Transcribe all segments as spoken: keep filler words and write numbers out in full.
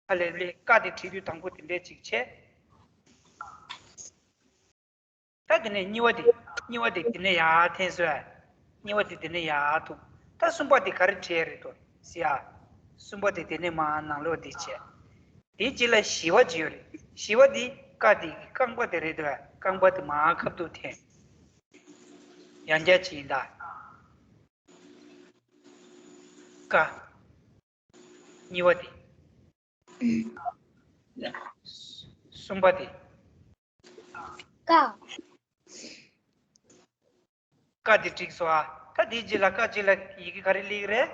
ཁ་ལེབ་ལེབ་ཀ་དེ་བྲིས་དུས་དང་པོ་དེ་འདྲས་ཅིག་བྱས། ད་དེ་ནས་གཉིས་པ་དེ། གཉིས་པ་དེ་དེ་ནས་ཡར་འཐེན་སོང་། གཉིས་པ་དེ་དེ་ནས་ཡར་ཐུག་ད་གསུམ་པ་དེ་ག་རེ་བྲིས་རེད་དོ་ཟེར་ཡ། གསུམ་པ་དེ་དེ་ནས་མར་ནང་ལོགས་དེ་བྱས། དེའི་རྗེས་ལ་བཞི་པ་ཅིག་ཡོད་རེད། བཞི་པ་དེ་ཀ་དེ་གི་རྐང་པ་དེ་རེད་དོ། རྐང་པ་དེ་མར་ཁ་ཐུག་འཐེན། ཡང་བསྐྱར་ཅིག་ཡིན་ད། ཀ་གཉིས་པ་དེ། གསུམ་པ་དེ། ཀ་ཀ་དེ་འགྲིག་སོང་ཨ། ད་དེའི་རྗེས་ལ་ཀ་རྗེས་ལ་ཡི་གེ་ག་རེ་སླེབས་རེད།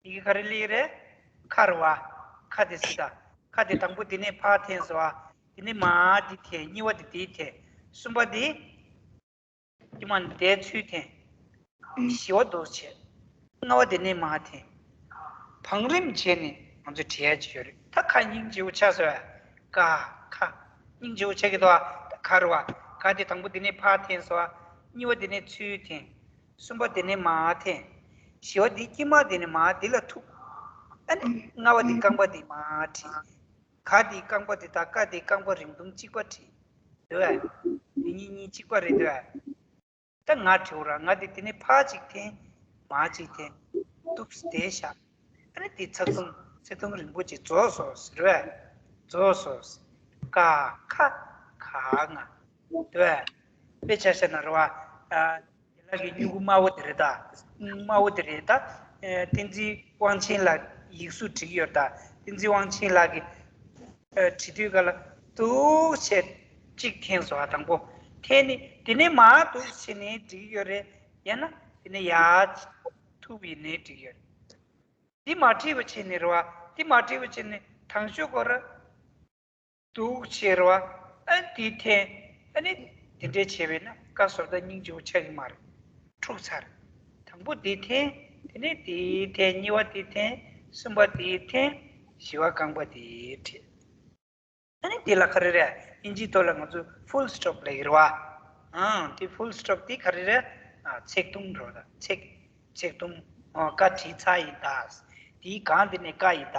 ཡི་གེ་ག་རེ་སླེབས་རེད། ཁ་རེད་བ། ཁ་དེ་སྲིད་ད། ཁ་དེ་དང་པོ་དེ་ནས་ཕར་འཐེན་སོང་ཨ། དེ་ནས་མར་དེ་འཐེན། གཉིས་པ་དེ་དེ་འཐེན། གསུམ་པ་དེ། དཀྱིལ་མ་འདིའི་ཚུར་འཐེན། བཞི་པ་འདུག་བྱས། ལྔ་པ་དེ་ནས་མར་འཐེན། བང་རིམ་བྱས་ནས་ང་ཚོས་བྲིས་ཡ་ཅིག་ཡོད་རེད། ད་ཁ་སྙིང་རྗེ་པོ་ཆགས་སོང་བས། ཀ་ཁ། སྙིང་རྗེ་པོ་ཆགས་ཀྱི་འདུག་ཨ། ད་ག་རེད་བ། ག་དེ་དང་པོ་དེ་ནས་ཕར་འཐེན་སོང་ཨ། གཉིས་པ་དེ་ནས་ཚུར་འཐེན། གསུམ་པ་དེ་ནས་མར་འཐེན། བཞི་པ་དེ་དཀྱིལ་མ་དེ་ནས་མར་དེ་ལ་ཐུག་ཨ་ནི་ལྔ་པ་དེ་རྐང་པ་དེ་མར་བྲིས། ག་དེའི་རྐང་པ་དེ་དང་ཀ་དེའི་རྐང་པ་རིང་ཐུང་གཅིག་པ་བྲིས། འདུག་ཨ། དེ་གཉིས་གཉིས་གཅིག་པ་རེད་འདུག་ཨ། ད་ང་བྲིས་ར། ང་དེ་དེ་ནས་ཕར་གཅིག་འཐེན། མར་གཅིག་འཐེན། ཏུག་སེ་བསྡད་བཞག་ཨ་ནི་དེ་ཚ་ཐུང་ཚ་ཐུང་རིང་པོ་ཅིག་རྫོགས་སོང་ཟེར་བས། རྫོགས་སོང་། ཀ་ཁ་ག་ང་། འདུག་ཨ། དཔེ་ཆ་བཞག་ན་རེད་བ། ཨ། དེ་ལ་གི་སྨྱུ་གུ་དམར་པོ་དེ་རེད་ད། དམར་པོ་དེ་རེད་ད། ཨེ། བསྟན་འཛིན་དབང་ཆེན་ལགས་ཡིག་གཟུགས་བྲིས་ཀྱི་ཡོད་ད། བསྟན་འཛིན་དབང་ཆེན་ལགས་ཀྱིས། ཨེ། བྲིས་དུས་ག་ལ་འདུག་བྱས་གཅིག་འཐེན་སོང་ཨ། དང་པོ་འཐེན་ནས་དེ་ནས་མར་འདུག་བྱས་ནས་བྲིས་ཀྱི་ཡོད་རེད། ཡང་ན་དེ་ནས་ཡར་ཐུག་པའི་ནས་བྲིས་ཀྱི་ཡོད་རེད། འདི་མ་བྲིས་པ་བྱས་ནས་རེད་བ། འདི་མ་བྲིས་པ་བྱས་ནས་དང་ཤོས་ཁོ་ར། འདུག་བྱས་རེད་བ། ཨ་ནི་དེ་འཐེན། ཨ་ནི་དེ་འདྲས་བྱས་པས་ན་ཀ་བཟོ་ལྟ་སྙིང་རྗེ་པོ་ཆགས་ཀྱི་མ་རེད། འཁྲུག་ཚར། དང་པོ་དེ་འཐེན། དེ་ནས་དེ་འཐེན། གཉིས་པ་དེ་འཐེན། གསུམ་པ་དེ་འཐེན། བཞི་པ་རྐང་པ་དེ་བྲིས། ཨ་ནི་དེ་ལ་ག་རེ་རེད། ཨིན་ཇིའི་ཐོག་ལ་ང་ཚོ་ཕུལ་སི་ཊོབ་ལབ་ཀྱི་རེད་བ། ཨང་། དེ་ཕུལ་སི་ཊོབ་དེ་ག་རེ་རེད། ཨ། ཚེག་དུམ་རེད་བ། ཚེག་ཚེག་དུམ། ཨོ། ཀ་བྲིས་ཚར་ཡིན་ད། དེའི་སྒང་དེ་ནས་ཀ་ཡིན་ད།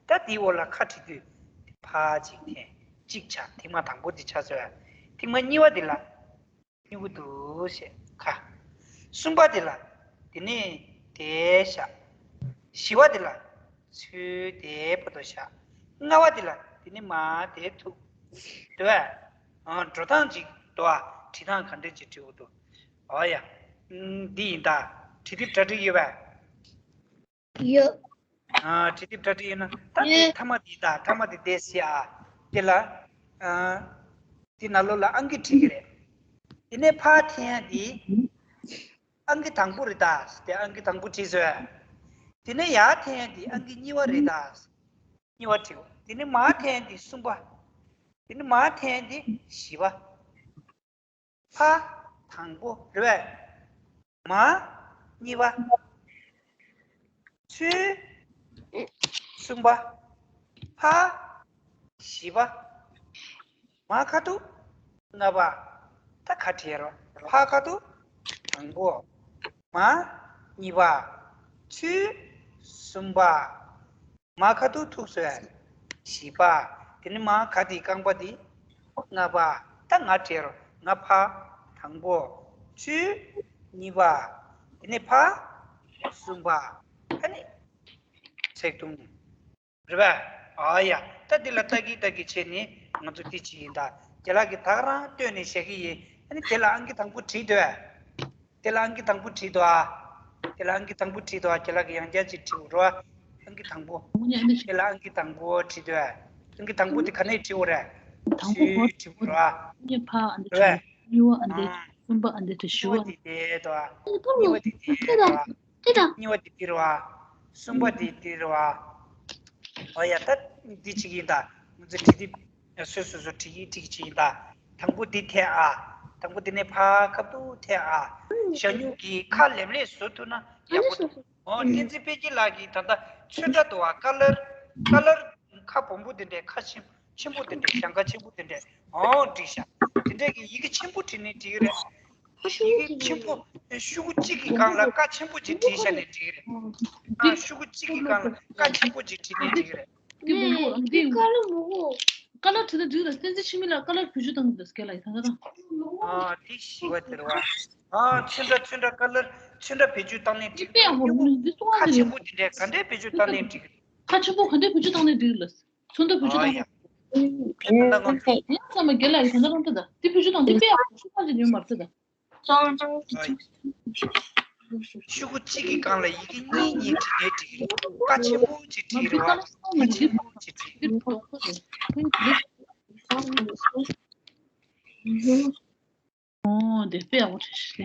ད་དེའི་འོག་ལ་ཁ་བྲིས་དུས། དེ་ཕར་གཅིག་འཐེན། གཅིག་ཆགས། ཐེངས་མ་དང་པོ་དེ་ཆགས་སོང་། ཐེངས་མ་གཉིས་པ་དེ་ལ། སྨྱུ་གུ་འདུག་བྱས་ཁ། གསུམ་པ་དེ་ལ། དེ་ནས་དེ་བཞག་བཞི་པ་དེ་ལ། ཚུར་དེ་བར་དུ་བཞག་ལྔ་པ་དེ་ལ་དེ་ནས་མར་དེ་ཐུག་འདུག་བས། ཨ། འགྲོ་སྟངས་ཅིག་འདུག་ཨ། བྲིས་སྟངས་ག་འདྲས་ཅིག་བྲིས་འདུག་ཨོ་ཡ། ཨུམ། འདི་ཡིན་ད། བྲིས་དེབ་གྲ་སྒྲིག་ཡོད་པས། ཡོད། ཨ། བྲིས་དེབ་གྲ་སྒྲིག་ཡོད་ན་ད་དེ་ཡོད། མཐའ་མ་འདི་ད་མཐའ་མ་འདི་བསྡད་སྲིད་ཨ། དེ་ལ། ཨ། འདི་ནང་ལོགས་ལ་ཨང་ཀི་བྲིས་ཀྱི་རེད། དེ་ནས་ཕར་འཐེན་ཡ་འདི། ཨང་ཀི་དང་པོ་རེད་ད། དེ་ཨང་ཀི་དང་པོ་བྲིས་སོང་། དེ་ནས་ཡར་འཐེན་ཡ་འདི་ཨང་ཀི་གཉིས་པ་རེད་ད། གཉིས་པ་བྲིས། དེ་ནས་མར་འཐེན་ཡ་འདི་གསུམ་པ། དེ་ནས་མར་འཐེན་ཡ་འདི་བཞི་པ། ཕར་དང་པོ་རེད་པས། མར་གཉིས་པ། ཚུར་གསུམ་པ། ཕར་བཞི་པ། མར་ཁ་ཐུག་ལྔ་པ། ད་ག་བྲིས་རོ། ཕར་ཁ་ཐུག་དང་པོ། མར་གཉིས་པ། ཚུར་གསུམ་པ། མར་ཁ་ཐུག་ཐུག་སོང་། བཞི་པ། དེ་ནས་མར་ག་དེའི་རྐང་པ་དེ། ལྔ་པ། ད་ང་བྲིས་རོ། ང་ཕར་དང་པོ། ཚུར་གཉིས་པ། དེ་ནས་ཕར་གསུམ་པ། ཨ་ནི་ཚེག་དུམ། རེད་པས། ཨ་ཡ། ད་འདི་ལ་ལྟ་གི་ལྟ་གི་བྱས་ནས་ང་ཚོ་འདི་བྱེད་ཡིན་ད། རྒན་ལགས་ཀྱིས་ད་ག་རང་སྟོན་ནས་བཞག་གི་ཡིན། ཨ་ནི་དེ་ལ་ཨང་ཀི་དང་པོ་བྲིས་འདུག་པས། དེ་ལ་ཨང་ཀི་དང་པོ་བྲིས་འདུག་ཨ། དེ་ལ་ཨང་ཀི་དང་པོ་བྲིས་འདུག་ཨ། རྒན་ལགས་ཀྱིས་ཡང་བསྐྱར་ཅིག་བྲིས་འོ་རོ། ཨང་ཀི་དང་པོ། དེ་ལ་ཨང་ཀི་དང་པོ་བྲིས་འདུག་ཨ། ཨང་ཀི་དང་པོ་དེ་ག་ནས་བྲིས་འོ་རེད། དང་པོ་གོ། ཚུར་བྲིས་འོ་རོ། ཨ། ཕ་ཨ་འདི་རེད་པས། གཉིས་པ་ཨ་འདི། ཨ། གསུམ་པ་ཨ་འདི་དུ་ཞུ་བ། གཉིས་པ་དེ་དེ་འདུག་ཨ། གཉིས་པ་དེ་དེ་འདུག་ཨ། དེ་དང་། གཉིས་པ་དེ་དེ་རེད་པ། གསུམ་པ་དེ་དེ་རེད་པ། ཨོ་ཡ། ད་འདི་གཅིག་ཡིན་ད། ང་ཚོ་བྲིས་དེབ་སོ་སོ་སོ་བྲིས་ཡིག་བྲིས་གཅིག་ཡིན་ད། དང་པོ་འདི་འཐེན་ཨ། དང་པོ་འདི་ནས་ཕར་ཁ་ཐུག་འཐེན་ཨ། ཞ་སྨྱུག་གི་ཁ་ལེབ་ལེབ་བཟོ་ཐུབ་ན་ཡག་པོ་འདུག་ཨོ། བསྟན་འཛིན་དཔལ་སྐྱིད་ལགས་ཀྱིས་ད་ལྟ་ཚོན་ཁྲ་འདུག་ཨ། ཀ་ལར། ཀ་ལར་ཁ་སྦོམ་པོ་དེ་འདྲས། ཁ་ཆེན་ཆེན་པོ་དེ་འདྲས། ཞང་ཁ་ཆེན་པོ་དེ་འདྲས། ཨོ། བྲིས་ཤག་དེ་འདྲས་ཀྱི་ཡི་གེ་ཆེན་པོ་བྲིས་ནས་བྲིས་ཀྱི་རེད། ཤུ་གུ་ཆེན་པོ། ཤུ་གུ་གཅིག་གི་སྒང་ལ་ཀ་ཆེན་པོ་ཅིག་བྲིས་བཞག་ནས་བྲིས་ཀྱི་རེད། ཨ། ཤུ་གུ་གཅིག་གི་སྒང་ལ་ཀ་ཆེན་པོ་ཅིག་བྲིས་ནས་བྲིས་ཀྱི་རེད། འདི་མང་པོ་རང་འདི་ཀ་ལ་མང་པོ། ཀ་ལ་བྲིས་ད་འགྲིག་ལ་བསྟན་འཛིན་འཆི་མེད་ལགས་ཀ་ལ་བེད་སྤྱོད་བཏང་གི་འདུག་སྐད་ལ་ཡི་ད་ད་ད། ཨ་དེ་ཤི་བ་དེ་རེད་བ། ཨ་ཚོན་ཁྲ་ཚོན་ཁྲ་ཀ་ལ་ཚོན་ཁྲ་བེད་སྤྱོད་བཏང་ནས་འགྲིག་འདི་དཔེ་ཡག་པོ་རེད། འདི་གཙོ་བོ་ཁ་འདི་ཆེན་པོ་དེ་འདྲས་ག་འདྲས་བེད་སྤྱོད་བཏང་ནས་འགྲིག་ཁ་ཆེན་པོ་ག་འདྲས་བེད་སྤྱོད་བཏང་ནས་འགྲིག་ལ། ཚོན་མདོག་བེད་སྤྱོད་ཨ་བཏང་ཡ། ཡིན་ཙམ་མ་རྒན་ལགས་ཡི་ད་ད་རང་ད་ད་འདི་བེད་སྤྱོད་བཏང་འདི་དཔེ་ཡག་པོ་ཤུགས་ཆེན་པོ་ཡོད་མ་རེད་ད། ཨ་ཤོག་གུ་གཅིག་གི་སྒང་ལ་ཡི་གེ་གཉིས་གཉིས་བྲིས་ནས་འགྲིག་གི་རེད། ཀ་ཆེན་པོ་གཅིག་བྲིས་རེད་བ། ཀ་ཆེན་པོ་གཅིག་བྲིས། ཨོ་དེ་དཔེ་ཡག་པོ་བྲིས་ཤག་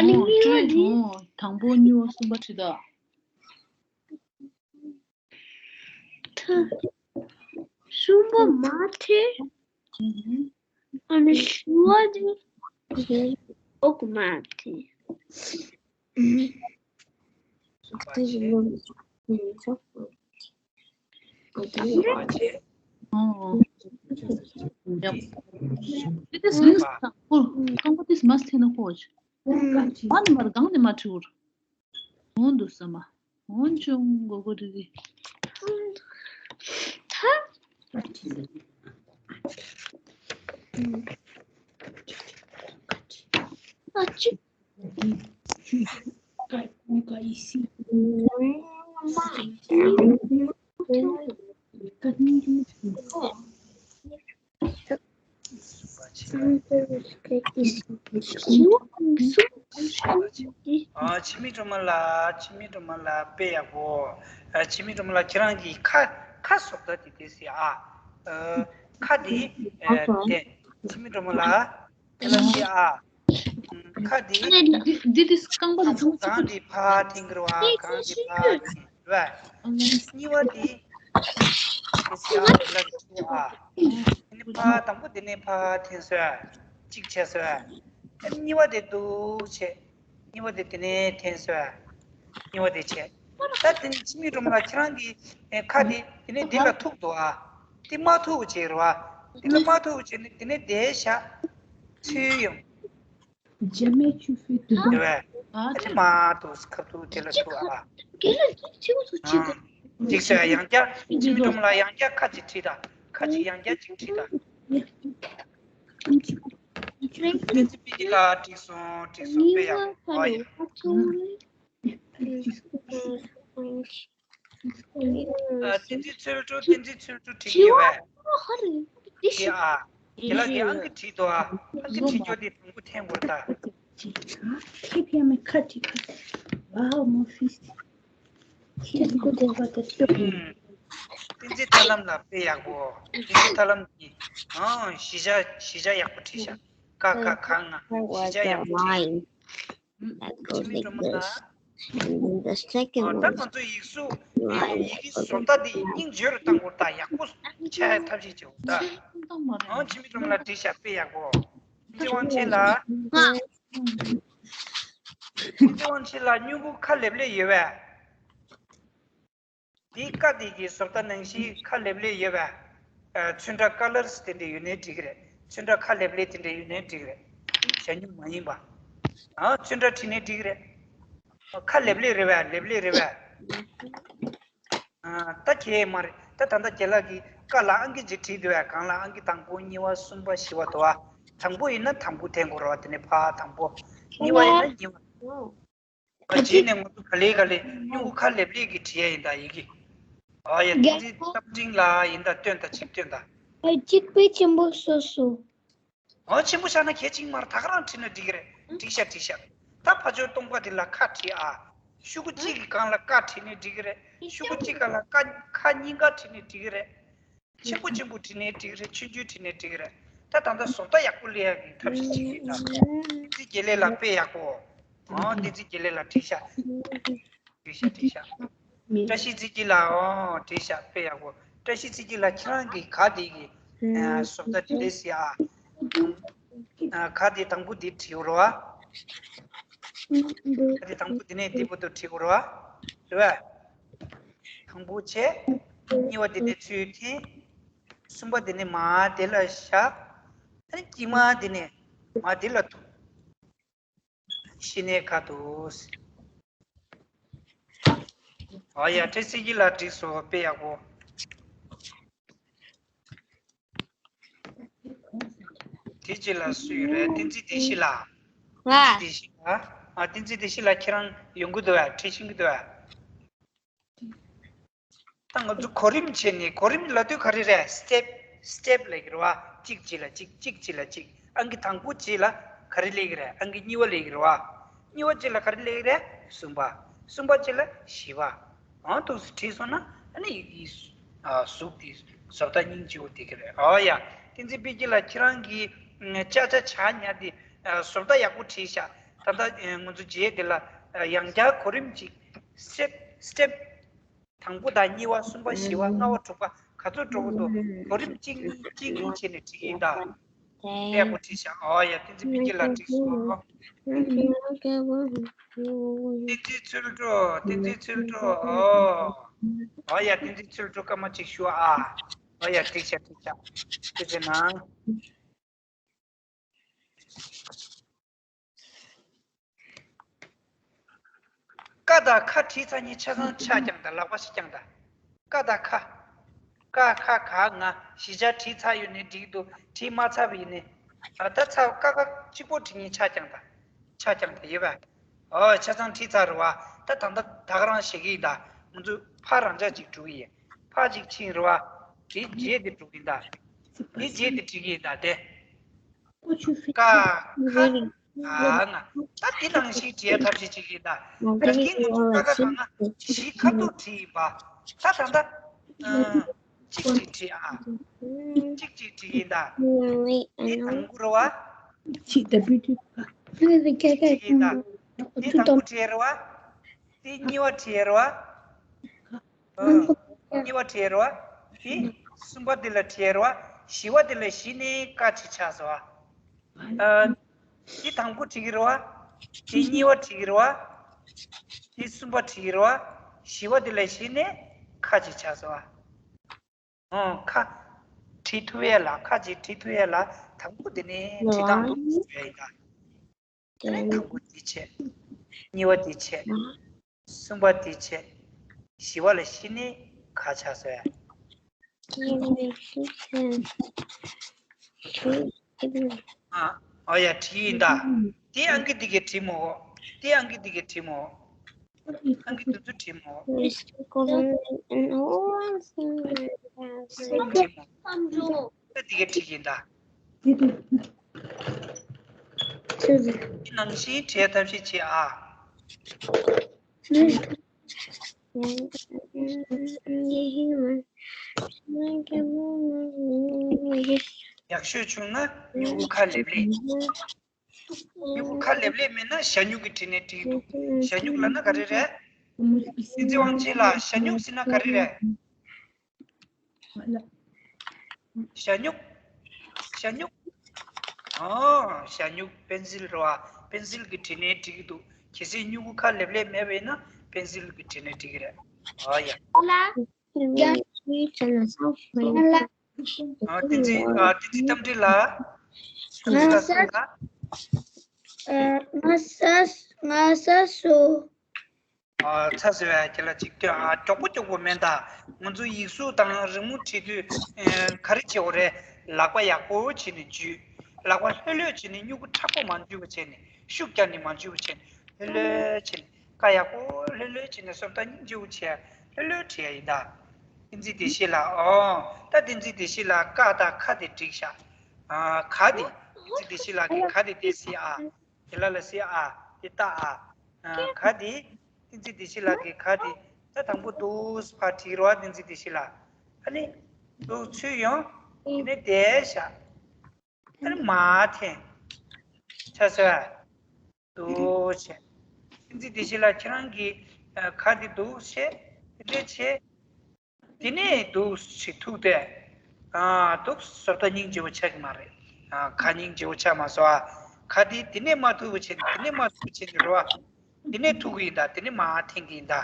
ཨོ་དྲུག་ཨོ་དང་པོ་གཉིས་པ་གསུམ་པ་བྲིས་ད། གསུམ་པ་མ་ཐེ། ཨ་ནི་བཞི་བ་དེ་ཨོ་ཀ་མ་ཐེ། ཨོ། ཡབ། དེ་དེ་རིང་སང་ཁོ་ཁང་པ་དེ་མ་ཐེ་ན་ཁོ་ཨོ་ཅི། མ་ནི་མར་གང་དེ་མ་ཁྲིད་འུར། འོང་འདུག་ས་མ། འོང་ཅུང་མགོ་སྐོར་རི་རི། ཐ། ཨ་ཅི། ཨ་འཆི་མེད་སྒྲོལ་མ་ལགས། འཆི་མེད་སྒྲོལ་མ་ལགས་དཔེ་ཡག་པོ། ཨ་འཆི་མེད་སྒྲོལ་མ་ལགས་ཁྱེད་རང་གིས་ཁ་ཁ་བཟོ་ལྟ་དེ་དེ་སི་ཨ། ཨ་ཁ་དེ་ཨ་དེ་འཆི་མེད་སྒྲོལ་མ་ལགས་དེ་ལ་སི་ཨ། ཁ་དེ་འདི་འདི་དེ་རྐང་པ་དེ་ཚང་མ་གང་དེ་ཕར་འཐེན་གི་རེད་བ། གང་དེ་ཕར་འཐེན། རེད་བ། གཉིས་པ་དེ། དེ་སི་ཨ་དེ་ལ་གི་ཨ། དེ་ནི་ཕར་དང་པོ་དེ་ནས་ཕར་འཐེན་སོ། གཅིག་བྱས་སོ། གཉིས་པ་དེ་འདུག་བྱས། གཉིས་པ་དེ་དེ་ནས་འཐེན་སོ། གཉིས་པ་དེ་བྱས། ད་དེ་ནི་འཆི་མེད་སྒྲོལ་མ་ལགས་ཁྱེད་རང་གི་ཁ་དེ་དེ་ནས་དེ་ལ་ཐུག་འདུག་ཨ། དེ་མ་ཐུག་བྱས་རེད་བ། དེ་ལ་མ་ཐུག་བྱས་ནས་དེ་ནས་དེ་བཞག་ཚུར་ཡོང་། Jamais tu fais de དེ་བས། ཨ་ཨ་ནི་མ་ཐུག་ཁ་ཐུག་དེ་ལ་ཐུག་ཨ། ཨ། ཅིག་སོ་ཡང་བསྐྱར་འཆི་མེད་སྒྲོལ་མ་ལགས་ཡང་བསྐྱར་ཁ་ཅིག་བྲིས་དང་། ཁ་ཅིག་ཡང་བསྐྱར་ཅིག་བྲིས་དང་། བསྟན་འཛིན་པི་ཀི་ལགས་འགྲིག་སོང་། འགྲིག་སོང་། དཔེ་ཡག་པོ། ཨ་ཡ། བསྟན་འཛིན་ཚུལ་ཁྲིམས། བསྟན་འཛིན་ཚུལ་ཁྲིམས་བྲིས་ཡོད་པས། དེ་ཨ། དེ་ལ་དེ་ཨང་ཀི་བྲིས་འདུག་ཨ། ཨང་ཀི་བྲིས་རྒྱུ་དེ་དང་པོ་འཐེན་དགོས་ད། ཁེ་ཕན་མེད་ཁ་བྲིས་ཁ། Wow, more fish. ཁྱེད་སྐུ་དེ་བ་དེ་ཤོག་བསྟན་འཛིན་ཐར་ལམ་ལགས་དཔེ་ཡག་པོ། བསྟན་འཛིན་ཐར་ལམ་གྱིས། ཨང་། གཞིས་ཆགས་གཞིས་ཆགས་ཡག་པོ་བྲིས་ཤག་ཀ་ཁ་ག་ང་། གཞིས་ཆགས་ཡག་པོ་བྲིས། That goes འཆི་མེད་སྒྲོལ་མ་ལགས། And then the second one, ད་ང་ཚོ་ཡིག་གཟུགས་ཡིག་གི་བཟོ་ལྟ་འདི་སྙིང་རྗེ་རུ་བཏང་དགོས། ད་ཡག་པོ་ཆགས་ཡ་ཐབས་ཤེས་བྱེད་དགོས་ད། ཨང་། འཆི་མེད་སྒྲོལ་མ་ལགས་བྲིས་ཤག་དཔེ་ཡག་པོ། བསྟན་འཛིན་དབང་ཆེན་ལགས། བསྟན་འཛིན་དབང་ཆེན་ལགས་སྨྱུ་གུ་ཁ་ལེབ་ལེབ་ཡོད་པས། འདི་ཀ་འདི་གི་བཟོ་ལྟ་ནང་བཞིན་ཁ་ལེབ་ལེབ་ཡོད་པས། ཨ། ཚོན་ཁྲ་ཀ་ལར་སི་དེ་འདྲ་ཡོད་ནའི་འགྲིག་གི་རེད། ཚོན་ཁྲ་ཁ་ལེབ་ལེབ་དེ་འདྲ་ཡོད་ནའི་འགྲིག་གི་རེད། ཞྭ་སྨྱུག་མ་ཡིན་པ། ཨ། ཚོན་ཁྲ་བྲིས་ནའི་འགྲིག་གི་རེད། ཁ་ལེབ་ལེབ་རེད་པས། ལེབ་ལེབ་རེད་པས། ཨ། ད་ཁྱད་མ་རེད། ད་ད་ལྟ་རྒན་ལགས་ཀྱིས་ཀ་ལ་ཨང་ཀི་ཅིག་བྲིས་འདུག་པས། སྒང་ལ་ཨང་ཀི་དང་པོ་གཉིས་པ་གསུམ་པ་བཞི་པ་འདུག་པ། དང་པོ་ཡིན་ན་དང་པོ་འཐེན་དགོས་རེད་པ། དེ་ནས་ཕར་དང་པོ། གཉིས་པ་ཡིན་ན་གཉིས་པ། རྗེས་ནས་ང་ཚོ་ག་ལེ་ག་ལེ་སྨྱུ་གུ་ཁ་ལེབ་ལེབ་ཀྱིས་བྲིས་ཡ་ཡིན་ད་ཡི་གེ། ཨ་ཡ། བསྟན་འཛིན་རྟ་མགྲིན་ལགས་ཡིན་ད་སྟོན་ད་ཅིག་སྟོན་ད། ཨ། གཅིག་པའི་ཆེན་པོ་སོ་སོ། ཨ། ཆེན་པོ་བཞག་ན་གལ་ཆེན་མ་རེད། ད་ག་རང་བྲིས་ན་འགྲིག་གི་རེད། འགྲིག་ཤག་འགྲིག་ཤག་ད་ཕ་ཇོ་སྟོང་པ་འདི་ལ་ཁ་བྲིས་ཨ། ཤོག་གུ་གཅིག་གི་སྒང་ལ་ཀ་བྲིས་ནས་འགྲིག་གི་རེད། ཤོག་གུ་གཅིག་སྒང་ལ་ཀ་ཁ་གཉིས་ཀ་བྲིས་ནས་འགྲིག་གི་རེད། ཆེན་པོ་ཆེན་པོ་བྲིས་ནའི་འགྲིག་རེད། ཆུང་ཆུང་བྲིས་ནའི་འགྲིག་རེད། ད་ད་ལྟ་བཟོ་ལྟ་ཡག་པོ་ལེན་ཡག་གི་ཐབས་ཤེས་བྱེད་ཀྱི་ཡིན་ད། བསྟན་འཛིན་དགེ་ལེགས་ལགས་དཔེ་ཡག་པོ། ཨོ། བསྟན་འཛིན་དགེ་ལེགས་ལགས་བྲིས་ཤག་བྲིས་ཤག་བྲིས་ཤག་བཀྲ་ཤིས་ཚེ་སྐྱིད་ལགས། ཨོ། བྲིས་ཤག་དཔེ་ཡག་པོ། བཀྲ་ཤིས་ཚེ་སྐྱིད་ལགས་ཁྱེད་རང་གིས་ག་དེ་གི་ཨ། བཟོ་ལྟ་དེ་རེད་ཟེར་ཨ། ཨ། ག་དེ་དང་པོ་དེ་བྲིས་རོགས་ཨ། ག་དེ་དང་པོ་དེ་ནས་དེ་བར་དུ་བྲིས་དགོས་རེད་པ། རེད་པ། དང་པོ་བྱས། གཉིས་པ་དེ་ནས་ཚུར་འཐེན། གསུམ་པ་དེ་ནས་མར་དེ་ལ་བཞག་ཨ་ནི་དཀྱིལ་མ་དེ་ནས་མར་དེ་ལ་ཐུག་ཤི་ནས་ཁ་ཐུག་ཨ་ཡ། བཀྲ་ཤིས་ཀྱི་ལ་འགྲིག་སོང་། དཔེ་ཡག་པོ། དེ་རྗེས་ལ་སུ་ཡོད་རེད། བསྟན་འཛིན་བདེ་སྐྱིད་ལགས། ང་། བདེ་སྐྱིད་ལགས། ཨ། བསྟན་འཛིན་བདེ་སྐྱིད་ལགས། ཁྱེད་རང་ཡོང་གི་འདུག་ཨ། ཁྲིད་ཤེས་ཀྱི་འདུག་ཨ། ད་ང་ཚོ་གོ་རིམ་བྱས་ནས། གོ་རིམ་ལབ་དུས་ག་རེ་རེད། སི་ཊེབ། སི་ཊེབ་ལབ་ཀྱི་རེད་བ། གཅིག་རྗེས་ལ་གཅིག་གཅིག་རྗེས་ལ་གཅིག་ཨང་ཀི་དང་པོ་རྗེས་ལ་ག་རེ་སླེབས་ཀྱི་རེད། ཨང་ཀི་གཉིས་པ་སླེབས་ཀྱི་རེད་བ། གཉིས་པ་རྗེས་ལ་ག་རེ་སླེབས་ཀྱི་རེད། གསུམ་པ། གསུམ་པ་རྗེས་ལ་བཞི་པ། ཨང་། འདུག་སེ་བྲིས་སོང་ན། ཨ་ནི་ཡི་གེའི་གཟུགས་དེ། བཟོ་ལྟ་སྙིང་རྗེ་བོ་དེ་ག་རེད། ཨོ་ཡ། བསྟན་འཛིན་དཔལ་སྐྱིད་ལགས། ཁྱེད་རང་གིས་ཅ་ཆ་ཆ་ཉ་དེ་བཟོ་ལྟ་ཡག་པོ་བྲིས་ཤག་ད་ལྟ་ང་ཚོ་རྗེས་དེ་ལ་ཡང་བསྐྱར་གོ་རིམ་གཅིག་སི་ཊེབ། སི་ཊེབ་དང་པོ་དང་གཉིས་པ། གསུམ་པ། བཞི་པ། ལྔ་པ། དྲུག་པ། ག་ཚོད་འགྲོ་གི་འདུག་གོ་རིམ་གཅིག་གཉིས་གཅིག་གཉིས་བྱས་ནས་བྲིས་ཀྱི་ཡིན་ད། དེ་ཡག་པོ་བྲིས་ཤག་ཨོ་ཡ། བསྟན་འཛིན་དཔལ་སྐྱིད་ལགས་འགྲིག་སོང་། བསྟན་འཛིན་ཚུལ་ཁྲིམས། བསྟན་འཛིན་ཚུལ་ཁྲིམས། ཨོ། ཨོ་ཡ། བསྟན་འཛིན་ཚུལ་ཁྲིམས། སྐར་མ་གཅིག་ཞུ་ཨ། ཨོ་ཡ། འགྲིག་ཤག་འགྲིག་ཤག་ཐུགས་རྗེ་གནང་། ཀ་དང་ཁ་བྲིས་ཚར་ནས་ཆ་ཚང་ཕྱག་བརྐྱངས་དང་། ལག་པ་ཕྱི་བརྐྱངས་དང་། ཀ་དང་ཁ། ཀ་ཁ་ག་ང་བཞི་ཆ་བྲིས་ཚར་ཡོད་ནའི་འགྲིག་འདུག་བྲིས་མ་ཚར་བ་ཡིན་ནའི། ཨ། ད་ཚར། ཀ་ཁ་གཅིག་པོ་བྲིས་ནས་ཕྱག་བརྐྱངས་དང་། ཕྱག་བརྐྱངས་དང་། ཡོད་པས། ཨོ། ཆ་ཚང་བྲིས་ཚར་རེད་བ། ད་ད་ལྟ་ད་ག་རང་བཤད་ཀྱི་ཡིན་ད། ང་ཚོ་ཕར་རང་འཇགས་ཅིག་འགྲོ་གི་ཡིན། ཕར་ཅིག་ཕྱིན་རེད་བ། དེའི་རྗེས་དེ་འགྲོ་གི་ཡིན་ད། དེ། དེའི་རྗེས་དེ་འགྲིག་གི་ཡིན་ད་དེ། ཀ་ཁ་ག་ང་། ད་དེ་ནང་བཞིན་བྲིས་ཡ་ཐབས་ཤེས་བྱེད་ཀྱི་ཡིན་ད། ད་གིན་ང་ཚོ་ཀ་ཁ་ག་ང་བཞི་ཁ་ཐུག་བྲིས་ཡིན་པ། ད་ད་ད། ཨ། གཅིག་གཅིག་བྲིས་ཨ། གཅིག་གཅིག་བྲིས་ཡིན་ད། དེ་དང་པོ་རེད་བ། གཅིག་གཅིག་བྲིས་ཡིན་ད། དེ་དང་པོ་བྲིས་རེད་བ། དེ་གཉིས་པ་བྲིས་རེད་བ། ཨ། གཉིས་པ་བྲིས་རེད་བ། དེ་གསུམ་པ་དེ་ལ་བྲིས་རེད་བ། བཞི་པ་དེ་ལ་གཞི་ནས་ཀ་བྲིས་ཆགས་སོང་བ། ཨ། དེ་དང་པོ་བྲིས་ཀྱི་རེད་བ། དེ་གཉིས་པ་བྲིས་ཀྱི་རེད་བ། དེ་གསུམ་པ་བྲིས་ཀྱི་རེད་བ། བཞི་པ་དེ་ལ་གཞི་ནས་ཁ་ཅིག་ཆགས་སོང་བ། ཨོ། ཁ། བྲིས་ཐུབ་ཡས་ལ། ཁ་ཅིག་བྲིས་ཐུབ་ཡས་ལ་དང་པོ་དེ་ནས་བྲིས་སྟངས་འདུག་ཟེར་ཡ་ཡིན་ད། དེ་ནས་དང་པོ་དེ་བྱས། གཉིས་པ་དེ་བྱས། གསུམ་པ་དེ་བྱས། བཞི་པ་ལ་གཞི་ནས་ཁ་ཆགས་སོང་ཡ། ཨ། ཨོ་ཡ། བྲིས་ཡིན་ད། དེ་ཨང་ཀི་འདི་གས་བྲིས་མོ། དེ་ཨང་ཀི་འདི་གས་བྲིས་མོ། ཨང་ཀི་འདི་ཚོ་བྲིས་མོ། བྲིས་མོ། ད་འདི་གས་བྲིས་ཡིན་ད། དེ་ནང་བཞིན་བྲིས་ཐབས་ཤེས་བྱེད་ཨ། ཡག་ཤོས་བྱུང་ན་མྱུ་གུ་ཁ་ལེབ་ལེབ། མྱུ་གུ་ཁ་ལེབ་ལེབ་མེད་ན་ཞ་སྨྱུག་གིས་བྲིས་ནས་འགྲིག་འདུག་ཞ་སྨྱུག་ལབ་ན་ག་རེ་རེད། བསྟན་འཛིན་དབང་ཆེན་ལགས། ཞ་སྨྱུག་ཟེར་ན་ག་རེ་རེད། ཞ་སྨྱུག་ཞ་སྨྱུག་ཨོ། ཞ་སྨྱུག་པེན་སིལ་རེད་བ། པེན་སིལ་གྱིས་བྲིས་ནའི་འགྲིག་གི་འདུག་གལ་སྲིད་སྨྱུ་གུ་ཁ་ལེབ་ལེབ་མེད་པ་ཡིན་ན་པེན་སིལ་གྱིས་བྲིས་ནའི་འགྲིག་གི་རེད། ཨོ་ཡ། ཨ། བསྟན་འཛིན། ཨ། བསྟན་འཛིན་རྟ་མགྲིན་ལགས། ང་ས། ཨ། ང་ས། ང་ས་སོ། ཨ། ཚ་ཟེར་བའི་རྒྱ་ལ་ཅིག་ལྟོས་ཨ། མགྱོགས་པོ་མགྱོགས་པོ་མེད་ད། ང་ཚོ་ཡིག་གཟུགས་དང་རི་མོ་བྲིས་དུས། ཨ། ག་རེ་བྱེད་དགོས་རེད། ལག་པ་ཡག་པོ་བྱས་ནས་འཇུས། ལག་པ་ལྷོད་ལྷོད་བྱས་ནས། སྨྱུ་གུ་མཁྲེགས་པོ་མ་འཇུས་པ་བྱས་ནས། ཤུགས་རྒྱག་ནས་མ་འཇུས་པ་བྱས་ནས། ལྷོད་ལྷོད་བྱས་ནས། ཀ་ཡག་པོ་ལྷོད་ལྷོད་བྱས་ནས། བཟོ་ལྟ་སྙིང་རྗེ་བོ་བྱས། ལྷོད་ལྷོད་བྲིས་ཡ་ཡིན་ད། བསྟན་འཛིན་བདེ་སྐྱིད་ལགས། ཨོ། ད་བསྟན་འཛིན་བདེ་སྐྱིད་ལགས། ཀ་དང་ཁ་དེ་འགྲིག་ཤག་ཨ། ག་དེ། བསྟན་འཛིན་བདེ་སྐྱིད་ལགས་ཀྱིས་ག་དེ་དེ་ཟེར་ཨ། དེ་ལ་ལ་སི་ཨ། དེ་ལྟ་ཨ། ཨ། ག་དེ། བསྟན་འཛིན་བདེ་སྐྱིད་ལགས་ཀྱིས་ག་དེ། ད་དང་པོ་འདུག་ཕར་བྲིས་རོགས། བསྟན་འཛིན་བདེ་སྐྱིད་ལགས། ཨ་ནི། འདུག་ཚུར་ཡོང་། དེ་ནས་དེ་བཞག་ཨ་ནི་མར་འཐེན། ཆ་ཚོད། འདུག་བྱས། བསྟན་འཛིན་བདེ་སྐྱིད་ལགས། ཁྱེད་རང་གིས། ཨ། ག་དེ་འདུག་བྱས། དེ་འདྲས་བྱས། དེ་ནས་འདུག་སེ་ཐུག་སྟེ། ཨ། འདུག་བཟོ་ལྟ་སྙིང་རྗེ་བོ་ཆགས་ཀྱི་མ་རེད། ཨ། ག་སྙིང་རྗེ་བོ་ཆགས་མ་སོང་ཨ། ག་དེ་དེ་ནས་མར་ཐུག་པ་བྱས་ནས། དེ་ནས་མར་ཐུག་བྱས་ནས་རེད་བ། དེ་ནས་ཐུག་གི་ཡིན་ད། དེ་ནས་མར་འཐེན་གྱི་ཡིན་ད།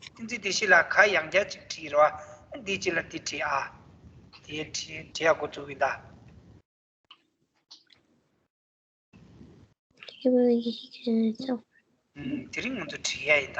བསྟན་འཛིན་བདེ་སྐྱིད་ལགས་ག་ཡང་བསྐྱར་ཅིག་བྲིས་རེད་བ། འདིའི་རྗེས་ལ་འདི་བྲིས་ཨ། དེ་བྲིས་བྲིས་ཡག་པོ་འདུག་གི་ཡིན་ད། དེ་རིང་ང་ཚོ་བྲིས་ཡ་ཡིན་ད།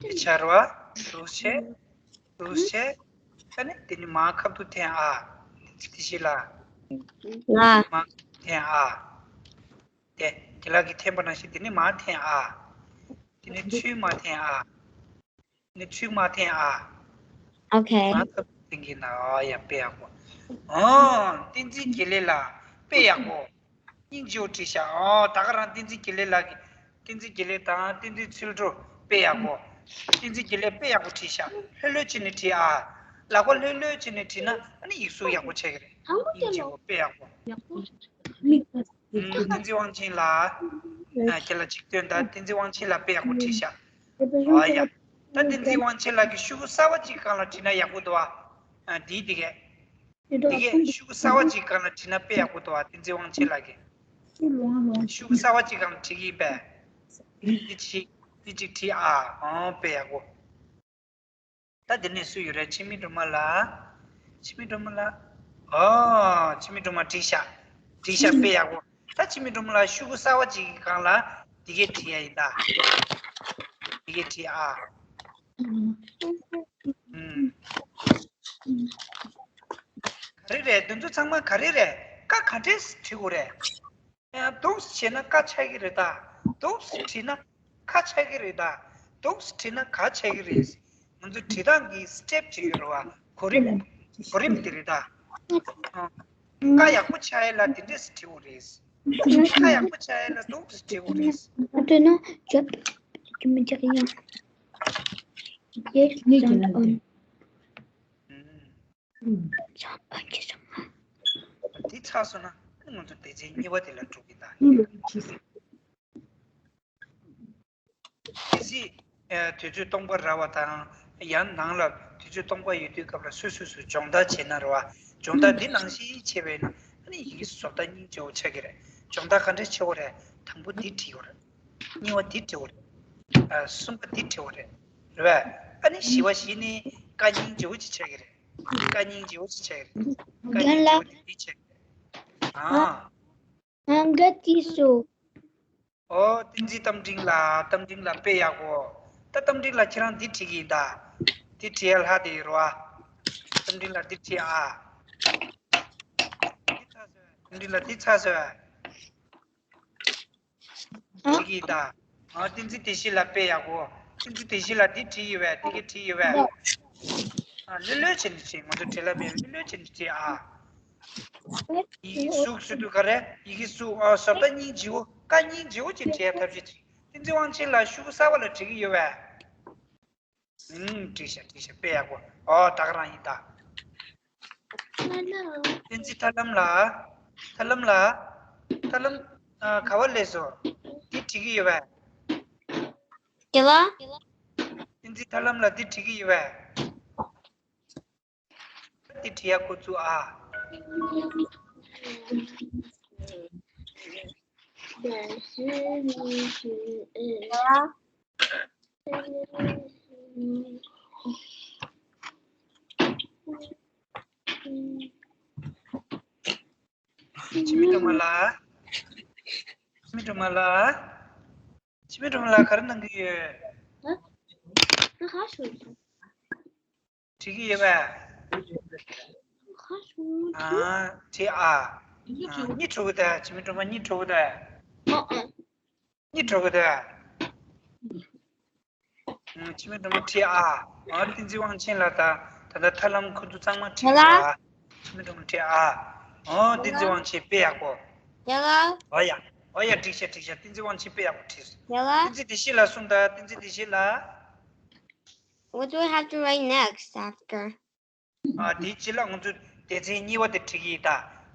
དེ་ཆར་བ། ཞུགས་ཆེ། ཞུགས་ཆེ། ད་ནི་དེ་ནི་མ་ཁབ་ཏུ་འཐེན་ཨ། དེ་ཤི་ལ། ལ། མ་འཐེན་ཨ། དེ་དེ་ལ་གི་འཐེན་པ་ནང་བཞིན་དེ་ནི་མ་འཐེན་ཨ། དེ་ནི་ཆུ་མ་འཐེན་ཨ། ནི་ཆུ་མ་འཐེན་ཨ། ཨོ་ཁེ། མ་ཁབ་ཏུ་འཐེན་གི་ན་ཨ་ཡ་དཔེ་ཡག་པོ། ཨོ་བསྟན་འཛིན་དགེ་ལེགས་ལགས་དཔེ་ཡག་པོ། སྙིང་རྗེ་བོ་བྲིས་ཤག་ཨོ་ད་ག་རང་བསྟན་འཛིན་དགེ་ལེགས་ལགས་ཀྱི། བསྟན་འཛིན་དགེ་ལེགས་དང་བསྟན་འཛིན་ཚུལ་ཁྲིམས་དཔེ་ཡག་པོ། བསྟན་འཛིན་དགེ་ལེགས་དཔེ་ཡག་པོ་བྲིས་ཤག་ལྷོད་ལྷོད་བྱས་ནས་བྲིས་ཨ། ལག་པ་ལྷོད་ལྷོད་བྱས་ནས་བྲིས་ན་ཨ་ནི་ཡིག་གཟུགས་ཡག་པོ་ཆགས་ཀྱི་རེད། སྙིང་རྗེ་བོ་དཔེ་ཡག་པོ། ཨུམ། བསྟན་འཛིན་དབང་ཆེན་ལགས། ཨ་ཁྱེད་ལ་ཅིག་སྟོན་དང་། བསྟན་འཛིན་དབང་ཆེན་ལགས་དཔེ་ཡག་པོ་བྲིས་ཤག་ཨ་ཡ། ད་བསྟན་འཛིན་དབང་ཆེན་ལགས་ཀྱིས་ཤོག་གུ་གསར་པ་ཅིག་སྒང་ལ་བྲིས་ན་ཡག་པོ་འདུག་ཨ། ཨ་འདིའི་དེ་གས། དེ་གས་ཤོག་གུ་གསར་པ་ཅིག་སྒང་ལ་བྲིས་ན་དཔེ་ཡག་པོ་འདུག་ཨ། བསྟན་འཛིན་དབང་ཆེན་ལགས་ཀྱིས། ཤོག་གུ་གསར་པ་ཅིག་སྒང་ལ་བྲིས་ཀྱི་ཡིན་པས། འདི་ཅིག་འདི་ཅིག་བྲིས་ཨ། ཨང་དཔེ་ཡག་པོ། ད་འདི་ནས་སུ་ཡོད་རེད། འཆི་མེད་སྒྲོལ་མ་ལགས། འཆི་མེད་སྒྲོལ་མ་ལགས། ཨོ་འཆི་མེད་སྒྲོལ་མ་བྲིས་ཤག་བྲིས་ཤག་དཔེ་ཡག་པོ། ད་འཆི་མེད་སྒྲོལ་མ་ལགས་ཤོག་གུ་གསར་པ་ཅིག་གི་སྒང་ལ་འདི་གས་བྲིས་ཡ་ཡིན་ད། འདི་གས་བྲིས་ཨ། ཨུམ། ག་རེ་རེད། འདི་ཚོ་ཚང་མ་ག་རེ་རེད། ཀ་ག་འདྲས་བྲིས་དགོས་རེད། ཡང་འདུག་སེ་བྱས་ན་ཀ་ཆགས་ཀྱི་རེད་ད། འདུག་སེ་བྲིས་ན་ཁ་ཆགས་ཀྱི་རེད་ད། འདུག་སེ་བྲིས་ན་ག་ཆགས་ཀྱི་རེད། ང་ཚོ་བྲིས་སྟངས་ཀྱི་སི་ཊེབ་ཅིག་ཡོད་རེད་བ། གོ་རིམ། གོ་རིམ་དེ་རེད་ད། ཨ། ཀ་ཡག་པོ་ཆགས་ཡ་ལ་དེ་འདྲས་སེ་བྲིས་དགོས་རེད། ཀ་ཡག་པོ་ཆགས་ཡ་ལ་འདུག་སེ་བྲིས་དགོས་རེད། ཨ་དེ་ན་ཇོབ་ཀྱི་མི་འཇག་ཡང་། Yes, stand on. ཨུམ། དེ་ཚར་སོང་ན་ང་ཚོ་སྡེ་ཚན་གཉིས་པ་དེ་ལ་འགྲོ་གི་ད། གལ་སྲིད་དུས་ཚོད་སྟོང་པ་རག་པ་དང་ཡང་ནང་ལ་དུས་ཚོད་སྟོང་པ་ཡོད་དུས་སྐབས་ལ་སོ་སོ་སོ་སྦྱོང་བརྡར་བྱས་ན་རེད་བ། སྦྱོང་བརྡར་འདི་ནང་བཞིན་བྱས་པས་ན་ཨ་ནི་ཡི་གེ་བཟོ་ལྟ་སྙིང་རྗེ་བོ་ཆགས་ཀྱི་རེད། སྦྱོང་བརྡར་ག་འདྲས་བྱེད་དགོས་རེད། དང་པོ་འདི་བྲིས་དགོས་རེད། གཉིས་པ་འདི་བྲིས་དགོས་རེད། ཨ་གསུམ་པ་འདི་བྲིས་དགོས་རེད། རེད་བས། ཨ་ནི་བཞི་པ་བཞི་ནི་ཀ་སྙིང་རྗེ་བོ་ཅིག་ཆགས་ཀྱི་རེད། ཀ་སྙིང་རྗེ་བོ་ཅིག་ཆགས་ཀྱི་རེད། ཀ་སྙིང་རྗེ་བོ་དེ་འདི་ཆགས་ཀྱི་རེད། ཨ། ང་འགའ་ཏི་སོ། ཨོ་བསྟན་འཛིན་རྟ་མགྲིན་ལགས། རྟ་མགྲིན་ལགས་དཔེ་ཡག་པོ། ད་རྟ་མགྲིན་ལགས་ཁྱེད་རང་འདི་བྲིས་ཀྱི་ཡིན་ད། འདི་བྲིས་ཡ་ལྷག་བསྡད་ཡོད་རེད་བ། རྟ་མགྲིན་ལགས་འདི་བྲིས་ཨ། འདི་ཚར་སོང་། རྟ་མགྲིན་ལགས་འདི་ཚར་སོང་། ཨ། བྲིས་ཀྱི་ཡིན་ད། ཨ་བསྟན་འཛིན་བདེ་གཤེགས་ལགས་དཔེ་ཡག་པོ། བསྟན་འཛིན་བདེ་གཤེགས་ལགས་འདི་བྲིས་ཡོད་པས། འདི་གས་བྲིས་ཡོད་པས། ཨ་ལྷོད་ལྷོད་བྱས་ནས་བྲིས། ང་ཚོ་བྲིས་ལ་མེད། ལྷོད་ལྷོད་བྱས་ནས་བྲིས་ཨ། ཡི་གེ་གཟུགས་སུ་དུ་ག་རེ། ཡི་གེ་གཟུགས་ཨ་བཟོ་ལྟ་སྙིང་རྗེ་བོ། ཀ་སྙིང་རྗེ་བོ་ཅིག་བྲིས་ཡ་ཐབས་ཤེས་ཅིག་བསྟན་འཛིན་དབང་ཆེན་ལགས་ཤོག་གུ་གསར་པ་ལ་བྲིས་ཀྱི་ཡོད་པས། ཨུམ། བྲིས་ཤག་བྲིས་ཤག་དཔེ་ཡག་པོ། ཨོ་ད་ག་རང་ཡིན་ད། བསྟན་འཛིན་ཐར་ལམ་ལགས། ཐར་ལམ་ལགས། ཐར་ལམ། ཨ་ག་པར་སླེབས་སོང་། འདི་བྲིས་ཀྱི་ཡོད་པས། དེ་ལ། བསྟན་འཛིན་ཐར་ལམ་ལགས་འདི་བྲིས་ཀྱི་ཡོད་པས། འདི་བྲིས་ཡ་འགོ་བཙུགས་ཨ། འཆི་མེད་སྒྲོལ་མ་ལགས། འཆི་མེད་སྒྲོལ་མ་ལགས། འཆི་མེད་སྒྲོལ་མ་ལགས་ག་རེ་གནང་གི་ཡོད། ཧ། ཧ་ཧ་ཤོད། བྲིས་ཀྱི་ཡོད་པས། ཧ་ཤོད། ཨ་བྲིས་ཨ། ཨ་གཉིད་བྲོ་གི་འདུག་འཆི་མེད་སྒྲོལ་མ་གཉིད་བྲོ་གི་འདུག་ཨ་ཨ། གཉིད་བྲོ་གི་འདུག་ཨ་འཆི་མེད་སྒྲོལ་མ་བྲིས་ཨ། ཨ་བསྟན་འཛིན་དབང་ཆེན་ལགས་དང་ད་ལྟ་ཐར་ལམ་ཁོ་ཚོ་ཚང་མ་བྲིས་ཡ་ལ། འཆི་མེད་སྒྲོལ་མ་བྲིས་ཨ། ཨ་བསྟན་འཛིན་དབང་ཆེན་དཔེ་ཡག་པོ། ཡ་ལ། ཨོ་ཡ། ཨོ་ཡ་འགྲིག་ཤག་འགྲིག་ཤག་བསྟན་འཛིན་དབང་ཆེན་དཔེ་ཡག་པོ་བྲིས། ཡ་ལ། བསྟན་འཛིན་བདེ་གཤེགས་ལགས་གསུངས་དང་། བསྟན་འཛིན་བདེ་གཤེགས་ལགས། What do we have to write next after? ཨ་དེའི་རྗེས་ལ་ང་ཚོ་སྡེ་ཚན་གཉིས་པ་དེ་བྲིས་ཀྱི་ཡིན་ད།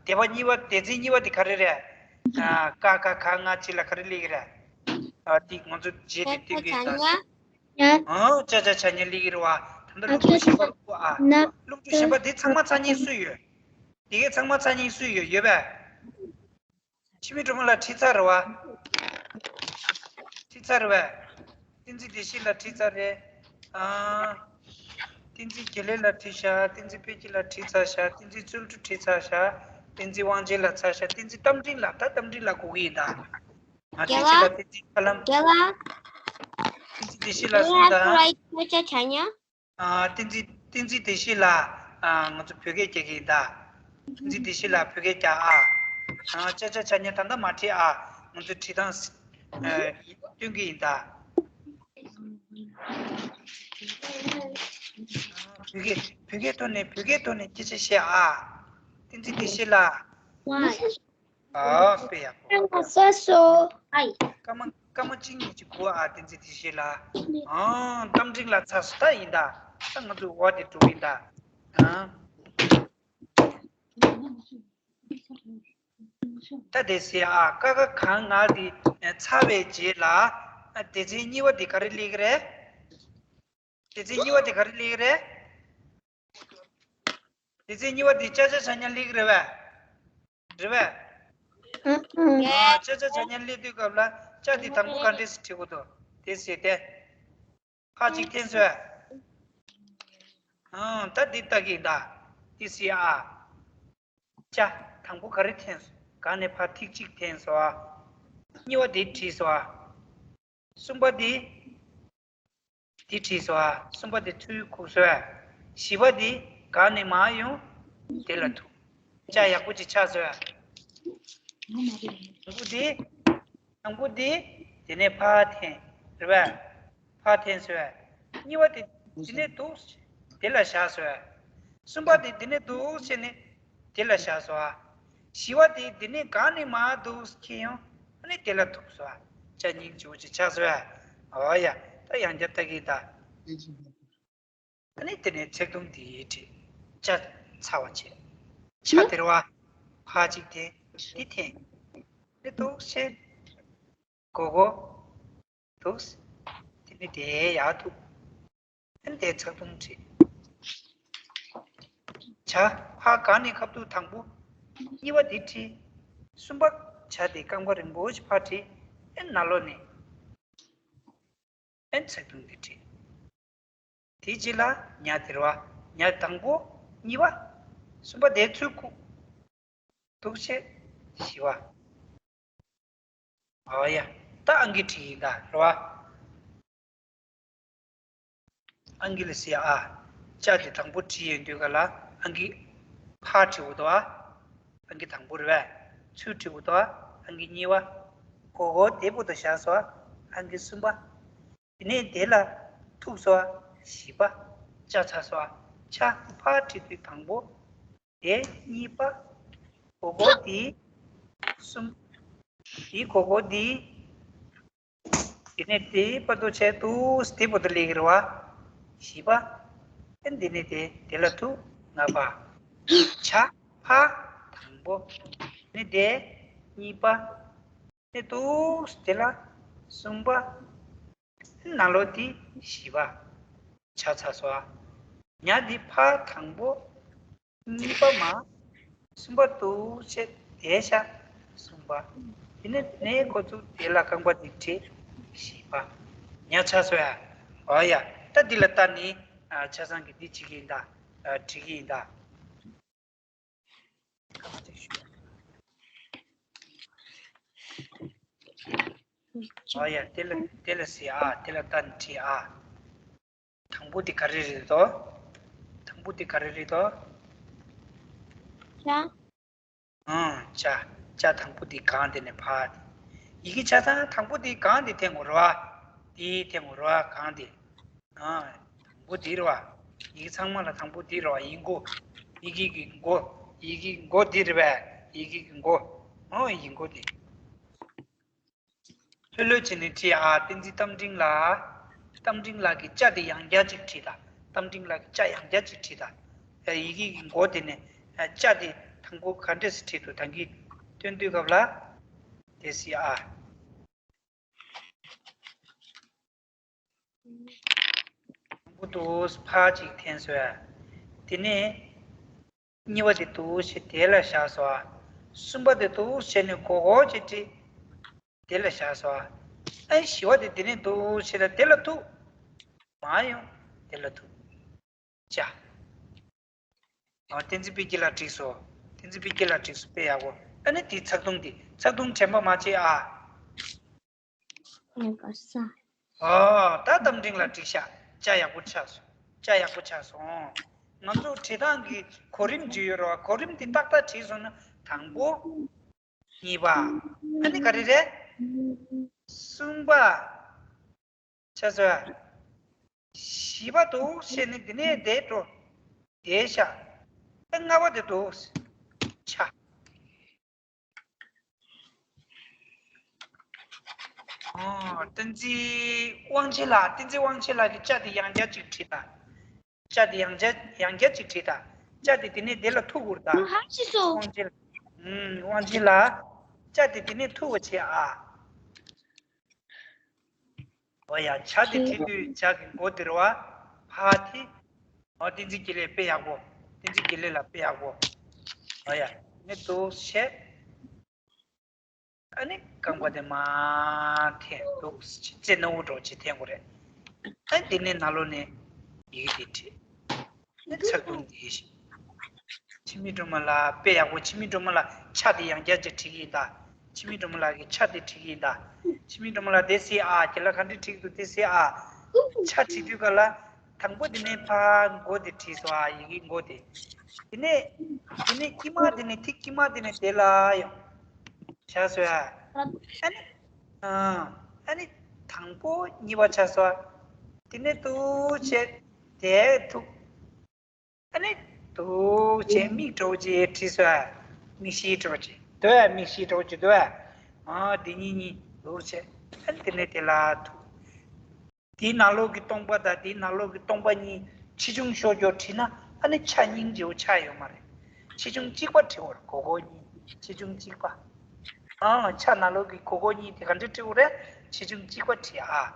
སྡེ་པ་གཉིས་པ། སྡེ་ཚན་གཉིས་པ་དེ་ག་རེ་རེད། ཨ་ཀ་ཁ་ག་ང་གཅིག་ལ་ག་རེ་སླེབས་ཀྱི་རེད། ཨ་དེ་ང་ཚོ་རྗེས་དེ་བསྟན་གྱི་ཡིན་ད། ཡ། ཨང་། ཅ་ཆ་ཆ་ཉ་ལི་གི་རེད་བ། ད་ལྟ་ཨ་ཀླུ་ཀྲུ་ཤ་ཤིང་པ་ཀུ་ཨ། ན། ཀླུ་ཀྲུ་ཤ་ཤིང་པ་འདི་ཚང་མ་ཚ་ཉིན་སུ་ཡོད། འདི་གའི་ཚང་མ་ཚ་ཉིན་སུ་ཡོད། ཡོད་པས། འཆི་མེད་སྒྲོལ་མ་ལ་ཁྲིད་ཚར་རེད་བ། ཁྲིད་ཚར་རེད་བས། བསྟན་འཛིན་བདེ་གཤེགས་ལ་ཁྲིད་ཚར་རེད། ཨང་། བསྟན་འཛིན་དགེ་ལེགས་ལ་ཁྲིད་ཤག་བསྟན་འཛིན་འཕེལ་རྒྱས་ལ་ཁྲིད་ཚར་ཤག་བསྟན་འཛིན་རྩོལ་སྒྲུབ་ཁྲིད་ཚར་ཤག་བསྟན་འཛིན་དབང་རྒྱལ་ལ་ཚར་ཤག་བསྟན་འཛིན་རྟ་མགྲིན་ལ། ད་རྟ་མགྲིན་ལ་གོ་གི་ཡིན་ད། ང་དེ་རྒྱལ་བ། ཕྱི་ལ་བསྟན་འཛིན་ཁ་ལམ། རྒྱལ་བ། བསྟན་འཛིན་བདེ་གཤེགས་ལ། གསུངས་དང་། ཨ། བསྟན་འཛིན། བསྟན་འཛིན་བདེ་གཤེགས་ལ། ཨ། ང་ཚོ་བོད་སྐད་རྒྱག་གི་ཡིན་ད། བསྟན་འཛིན་བདེ་གཤེགས་ལ་བོད་སྐད་རྒྱག་ཨ། ཨ། ཅ་ཆ་ཆ་ཉ་ད་ལྟ་མ་ཁྲིད་ཨ། ང་ཚོ་ཁྲིད་སྟངས། ཨ། སྟོན་གི་ཡིན་ད། བོད་སྐད། བོད་སྐད་ཐོག་ནས། བོད་སྐད་ཐོག་ནས་སྐད་ཆ་བཤད་ཨ། བསྟན་འཛིན་བདེ་གཤེགས་ལ། ཨ། དཔེ་ཡག་པོ། ས་སོ། སྐར་མ། སྐར་མ་གཅིག་གཉིས་ཅིག་སྒུག་ཨ། བསྟན་འཛིན་བདེ་གཤེགས་ལ། ཨང་། རྟ་མགྲིན་ལ་ཚར་སོང་ད། ཡིན་ད། ད་ང་ཚོ་འོ་དེ་འགྲོ་གི་ཡིན་ད། ཨང་། ད་དེ་ཟེར་ཨ། ཀ་ཁ་ག་ང་འདི་ཚར་བའི་རྗེས་ལ། སྡེ་ཚན་གཉིས་པ་འདི་ག་རེ་སླེབས་ཀྱི་རེད། སྡེ་ཚན་གཉིས་པ་འདི་ག་རེ་སླེབས་ཀྱི་རེད། སྡེ་ཚན་གཉིས་པ་འདི་ཅ་ཆ་ཆ་ཉ་སླེབས་ཀྱི་རེད་པས། རེད་པས། ཨ། ཅ་ཆ་ཆ་ཉ་སླེབས་དུས་སྐབས་ལ་ཅ་འདི་དང་པོ་ག་འདྲས་སེ་བྲིས་དགོས་འདུག་དེ་ཟེར་ཏེ། ཕར་གཅིག་འཐེན་སོང་། ཨང་། ད་འདི་ལྟ་གི་ད། འདི་སི་ཨ། ཅ། དང་པོ་ག་རེ་འཐེན་སོང་། ག་ནས་ཕར་ཐིག་གཅིག་འཐེན་སོང་ཨ། གཉིས་པ་འདི་བྲིས་སོང་ཨ། གསུམ་པ་འདི། འདི་བྲིས་སོང་ཨ། གསུམ་པ་འདི་ཚུར་ཁུག་སོང་ཨ། བཞི་པ་འདི་ག་ནས་མར་ཡོང་། དེ་ལ་ཐུག་ཅ་ཡག་པོ་ཅིག་ཆགས་སོང་ཨ། དང་པོ་འདི། དང་པོ་འདི། དེ་ནས་ཕར་འཐེན། རེད་པས། ཕར་འཐེན་སོང་ཨ། གཉིས་པ་དེ་འདི་ནས་འདུག་དེ་ལ་བཞག་སོང་ཨ། གསུམ་པ་དེ་འདི་ནས་འདུག་བྱས་ནས་དེ་ལ་བཞག་སོང་ཨ། བཞི་པ་དེ་འདི་ནས་གང་ནས་མར་འདུག་འཁྱེར་ཡོང་། ཨ་ནི་དེ་ལ་ཐུག་སོང་ཨ། ཅ་སྙིང་རྗེ་པོ་ཅིག་ཆགས་སོང་ཨ། འོ་ཡ། ད་ཡང་བསྐྱར་ལྟ་གི་ད། ཨ་ནི་དེ་ནས་ཚེག་དུམ་འདི་བྲིས། ཅ་ཚར་བ་བྱས། ཆ་དེར་བ། ཕར་གཅིག་འཐེན། འདི་འཐེན། འདི་འདུག་བྱས། གོ་གོ། འདུག་དེ་ནི་དེ་ཡར་ཐུག་ཨན་དེ་ཚེག་དུམ་བྲིས། ཇ། ཕར་གང་ནས་ཁ་ཐུག་དང་པོ། གཉིས་པ་དེ་བྲིས། གསུམ་པ། ཇ་དེ་རྐང་པ་རིང་པོ་ཞིག་ཕར་བྲིས། ཨན་ནང་ལོགས་ནས། ཨན་ཚེག་དུམ་དེ་བྲིས། དེའི་རྗེས་ལ་ཉ་དེར་བ། ཉ་དང་པོ། གཉིས་པ། གསུམ་པ་དེ་ཚུར་ཁུག་འདུག་བྱས། བཞི་པ། ཨོ་ཡ། ད་ཨང་ཀི་བྲིས་ཡིན་ད་རེད་བ། ཨང་ཀི་ལ་ཟེར་ཨ། ཅ་དེ་དང་པོ་བྲིས་ཡོང་དུས་ག་ལ་ཨང་ཀི་ཕར་བྲིས་འོ་དོ་ཨ། ཨང་ཀི་དང་པོ་རེད་བས། ཚུར་བྲིས་འོ་དོ་ཨ། ཨང་ཀི་གཉིས་པ། གོ་གོ་དེ་པོ་དོ་བཞག་སོ་ཨ། ཨང་ཀི་གསུམ་པ། དེ་ནས་དེ་ལ་ཐུག་སོ་ཨ། བཞི་པ། ཅ་ཚ་སོ་ཨ། ཆ་ཕར་བྲིས་དུས་དང་པོ། དེ་གཉིས་པ། གོ་གོ་དེ། གསུམ། དེ་གོ་གོ་དེ། དེ་ནས་དེའི་བར་དུ་བྱས་འདུག་དེ་བར་དུ་ལེགས་རེད་བ། བཞི་པ། ཨེ་འདི་ནས་དེ་དེ་ལ་ཐུག་ལྔ་པ། ཆ་ཕ་དང་པོ། ནས་དེ་གཉིས་པ། ནས་འདུག་དེ་ལ་གསུམ་པ། ནང་ལོགས་དེ་བཞི་པ། ཆ་ཚ་སོ། ཉ་འདི་ཕ་དང་པོ། གཉིས་པ་མ། གསུམ་པ་འདུག་བྱས་དེ་ཤ། གསུམ་པ། དེ་ནས་ནས་འགོ་བཙུགས་དེ་ལ་རྐང་པ་འདི་བྲིས། བཞི་པ། ཉ་ཆ་སོ་ཡ། ཨོ་ཡ། ད་འདི་ལ་ལྟ་ནི། ཨ། ཆ་ཚང་གི་འདི་བྲིས་ཀྱི་ཡིན་ད། ཨ། བྲིས་ཀྱི་ཡིན་ད། ཨོ་ཡ། དེ་ལ་དེ་ལ་ཟེར་ཨ། དེ་ལ་ལྟ་ནི་བྲིས་ཨ། དང་པོ་དེ་ག་རེ་རེད་དོ། དང་པོ་དེ་ག་རེ་རེད་དོ། ཅ། ཨང་། ཅ། ཅ་དང་པོ་དེ་གང་དེ་ནས་ཕ་དེ། ཡི་གེ་ཆ་ཚང་དང་པོ་དེ་གང་དེ་འཐེན་དགོས་རེད་བ། དེ་འཐེན་དགོས་རེད་བ་གང་དེ། ཨང་། དང་པོ་དེ་རེད་བ། ཡི་གེ་ཚང་མ་ལ་དང་པོ་དེ་རེད་བ། ཡི་མགོ། ཡི་གེ་གི་མགོ། ཡི་གེ་གི་མགོ་དེ་རེད་བས། ཡི་གེ་གི་མགོ། ཨང་། ཡི་མགོ་དེ། ལྷོད་ལྷོད་བྱས་ནས་བྲིས་ཨ། བསྟན་འཛིན་རྟ་མགྲིན་ལགས། རྟ་མགྲིན་ལགས་ཀྱི་ཅ་དེ་ཡང་བསྐྱར་ཅིག་བྲིས་དང་། རྟ་མགྲིན་ལགས་ཀྱི་ཅ་ཡང་བསྐྱར་ཅིག་བྲིས་དང་། ཡ། ཡི་གེ་གི་མགོ་དེ་ནས། ཡ། ཅ་དེ་དང་པོ་ག་འདྲས་སེ་བྲིས་འདུག་ད་གིན་སྟོན་དུས་སྐབས་ལ། དེ་སི་ཨ། དང་པོ་འདུག་ཕར་གཅིག་འཐེན་སོང་། དེ་ནས་གཉིས་པ་དེ་འདུག་བྱས་དེ་ལ་བཞག་སོང་། གསུམ་པ་དེ་འདུག་བྱས་ནས་གོ་གོ་བྱས་བྲིས། དེ་ལ་བཞག་སོང་། ཨ་ནི་བཞི་པ་དེ་དེ་ནས་འདུག་བྱས་ལ་དེ་ལ་ཐུག་མར་ཡོང་། དེ་ལ་ཐུག་ཅ། ཨ། བསྟན་འཛིན་དཔལ་སྐྱིད་ལགས་འགྲིག་སོང་། བསྟན་འཛིན་དཔལ་སྐྱིད་ལགས་འགྲིག་སོང་། དཔེ་ཡག་པོ། ཨ་ནི་དེ་ཚགས་ཐུང་དེ། ཚགས་ཐུང་དྲན་པ་མ་བརྗེད་ཨ། ཨོ། ད་རྟ་མགྲིན་ལགས་འགྲིག་ཤག་ཅ་ཡག་པོ་ཆགས་སོང་། ཅ་ཡག་པོ་ཆགས་སོང་། ང་ཚོ་བྲིས་སྟངས་ཀྱི་གོ་རིམ་ཅིག་ཡོད་རེད་བ། གོ་རིམ་དེ་ཏག་ཏག་བྲིས་སོང་ན། དང་པོ། གཉིས་པ། ཨ་ནི་ག་རེ་རེད། གསུམ་པ། ཆ་ཚང་། བཞི་པ་འདུག་བྱས་ནས་དེ་ནས་དེ་འགྲོ། དེ་བཞག་ཨ། ལྔ་པ་དེ་འདུག་ཆ། ཨོ། བསྟན་འཛིན་དབང་ཆེན་ལགས། བསྟན་འཛིན་དབང་ཆེན་ལགས་ཀྱིས་ཅ་དེ་ཡང་བསྐྱར་ཅིག་བྲིས་དང་། ཅ་དེ་ཡང་བསྐྱར་ཡང་བསྐྱར་ཅིག་བྲིས་དང་། ཅ་དེ་དེ་ནས་དེ་ལ་ཐུག་དགོས་དང་། ཧ་ཅི་སོ། དབང་ཆེན། ཨུམ། དབང་ཆེན་ལགས། ཅ་དེ་དེ་ནས་ཐུག་པ་བྱེད་ཨ། ཨོ་ཡ། ཆ་དེ་བྲིས་དུས་ཅ་གི་མགོ་དེ་རེད་བ། ཕ་དེ། ཨོ། བསྟན་འཛིན་དགེ་ལེགས། དཔེ་ཡག་པོ། བསྟན་འཛིན་དགེ་ལེགས་ལགས། དཔེ་ཡག་པོ། ཨོ་ཡ། ནི་འདུག་བྱས། ཨ་ནི་རྐང་པ་དེ་མར་འཐེན། འདུག་བྱས་རྩེ་ནག་པོ་འདྲ་བོ་ཅིག་འཐེན་དགོས་རེད། ཨ། དེ་ནས་ནང་ལོགས་ནས་ཡི་གེ་དེ་བྲིས། ཨ། ཚགས་ཐུང་དེ་བཞག་འཆི་མེད་སྒྲོལ་མ་ལགས། དཔེ་ཡག་པོ། འཆི་མེད་སྒྲོལ་མ་ལགས། ཆ་དེ་ཡང་བསྐྱར་ཅིག་བྲིས་ཀྱི་ཡིན་ད། འཆི་མེད་སྒྲོལ་མ་ལགས་ཀྱིས་ཆ་དེ་བྲིས་ཀྱི་ཡིན་ད། འཆི་མེད་སྒྲོལ་མ་ལགས། དེ་གཟིགས་ཨ། ཁྱེད་ལ་ག་འདྲ་བྲིས་འདུག་དེ་གཟིགས་ཨ། ཆ་བྲིས་དུས་ག་ལ། དང་པོ་དེ་ནས་ཕར་མགོ་དེ་བྲིས་སོང་ཨ། ཡི་གེ་མགོ་དེ། དེ་ནས། དེ་ནས་དཀྱིལ་མ་དེ་ནས། ཐིག་དཀྱིལ་མ་དེ་ནས་དེ་ལ་ཡོང་། བཞག་སོང་ཨ། ཨ་ནི། ཨ། ཨ་ནི་དང་པོ་གཉིས་པ་ཆགས་སོང་ཨ། དེ་ནས་འདུག་བྱས་དེ་ཐུག་ཨ་ནི་འདུག་བྱས་མིག་འདྲ་བོ་ཅིག་བྲིས་སོང་ཨ། མིག་ཤེལ་འདྲ་བོ་ཅིག་འདུག་ཨ། མིག་ཤེལ་འདྲ་བོ་ཅིག་འདུག་ཨ། ཨ། འདི་གཉིས་གཉིས་འདུག་བྱས། ཨ་ནི་དེ་ནས་དེ་ལ་ཐུག་དེའི་ནང་ལོགས་ཀྱི་སྟོང་པ་དང་དེའི་ནང་ལོགས་ཀྱི་སྟོང་པ་གཉིས་ཆེ་ཆུང་ཤོར་ཤོར་བྲིས་ན། ཨ་ནི་ཆ་སྙིང་རྗེ་བོ་ཆགས་ཡོད་མ་རེད། ཆེ་ཆུང་གཅིག་པ་བྲིས་པ་རེད། གོ་གོ་གཉིས། ཆེ་ཆུང་གཅིག་པ། ཨ། ཆ་ནང་ལོགས་ཀྱི་གོ་གོ་གཉིས་དེ་ག་འདྲ་བྲིས་པ་རེད། ཆེ་ཆུང་གཅིག་པ་བྲིས་ཨ།